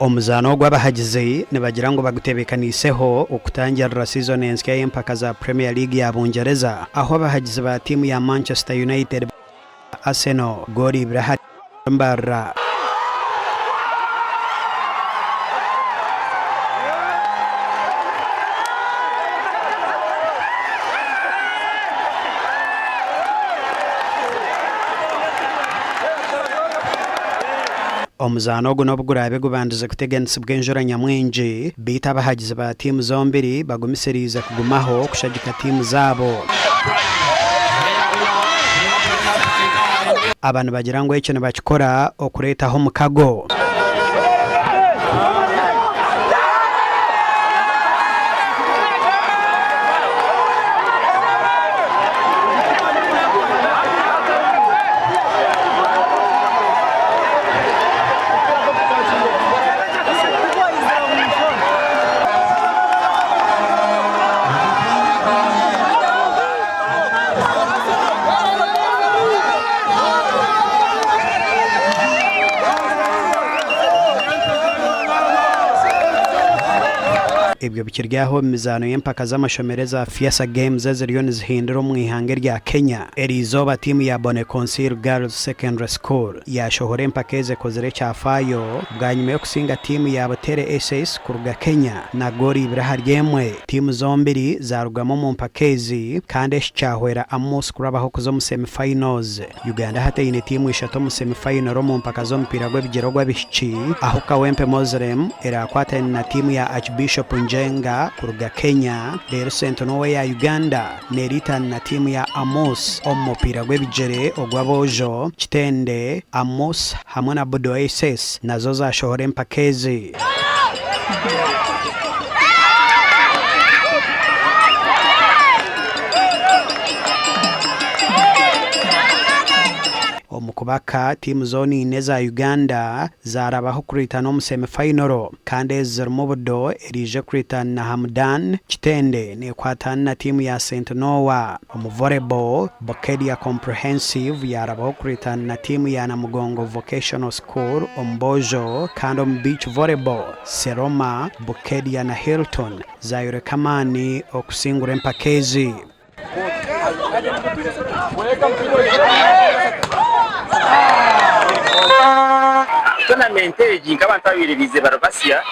Omuzaano ogu abahagizi nibagira ngu bagutebeekaniiseho okutangirira siizoni ensya y'empaka za Premier League ya Bungyereza ahu abahagizi ba tiimu ya Manchester United Arsenal goolo ibiri ahari Mbarara. Omuzaano ogu n'obu guraabe gubandize kuteganisibwa enjura nyamwingi, beitu abahagizi ba tiimu zombiri bagumisiriize kugumaho kushagika tiimu zaabo. Aba nibagira ngu ekyo nibakikora okureetaho omukago. Ebyo bikiri aho omu mizaano y'empaka z'amashomero eza FEASSA Games eziriyo nizihindira omu ihanga erya Kenya. Eriizooba tiimu ya Bonneconsil Girls Secondary School yaashohora empaka ezi ekozire ekyafaayo bwanyima y'okusinga tiimu ya Butere SS kuruga Kenya na goolo ibiri ahari emwe. Tiimu zombiri zaarugamu omu mpaka ezi kandi eki kyahwera Amus kurabaho kuza omu semi finals. Uganda hati eine tiimu ishatu omu semi final omu mpaka z'omupiira gw'ebigyere ogw'abaishiki ahu Kawempe Moslem eraakwatane na tiimu ya Archbishop Njenga kuruga Kenya reero Sentinel eya Uganda neeriitana na tiimu ya Amus omu mupiira gw'ebigyere ogw'aboojo, Kitende, Amus hamwe na Budo SS nazo zaashohora empaka ezi. Omu kubaka, tiimu zoona ina eza Uganda zaarabaho kuriitana omu semi fayinoro kandi ezi zirimu Budo eriije kuriitana na Hamdan, Kitende neekwatana na tiimu ya Saint Noah. Omu volleyball, Bukedea Comprehensive yaarabaho kuriitana na tiimu ya Namugongo Vocational School omu boojo kandi omu beach volleyball, Seroma, Bukedea na Hilton zaayoreka amaani okusingura empaka ezi. Tournament egi nk'abantu ababaire baize bari basya,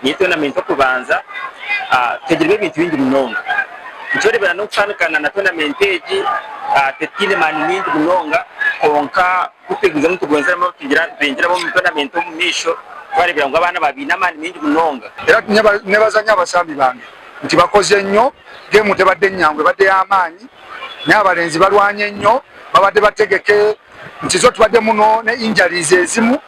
niyo tournament okubanza, twegiremu ebintu bingi munonga. Nikyorebera n'okutandikana na tournament egi tetiine maani maingi munonga kwonka kutwegumizamu nitugumizemu nitwingira omu tournament omu maisho twareebera ngu abaana baaba baine amaani maingi munonga. Era nebaza nnyo abasambi bange nti bakoze nnyo, geemu tebadde nyangu ebadde y'amaanyi naye abalenzi balwanye nnyo, babadde bategeke nti zo tubaddemu ne injuries ezimu.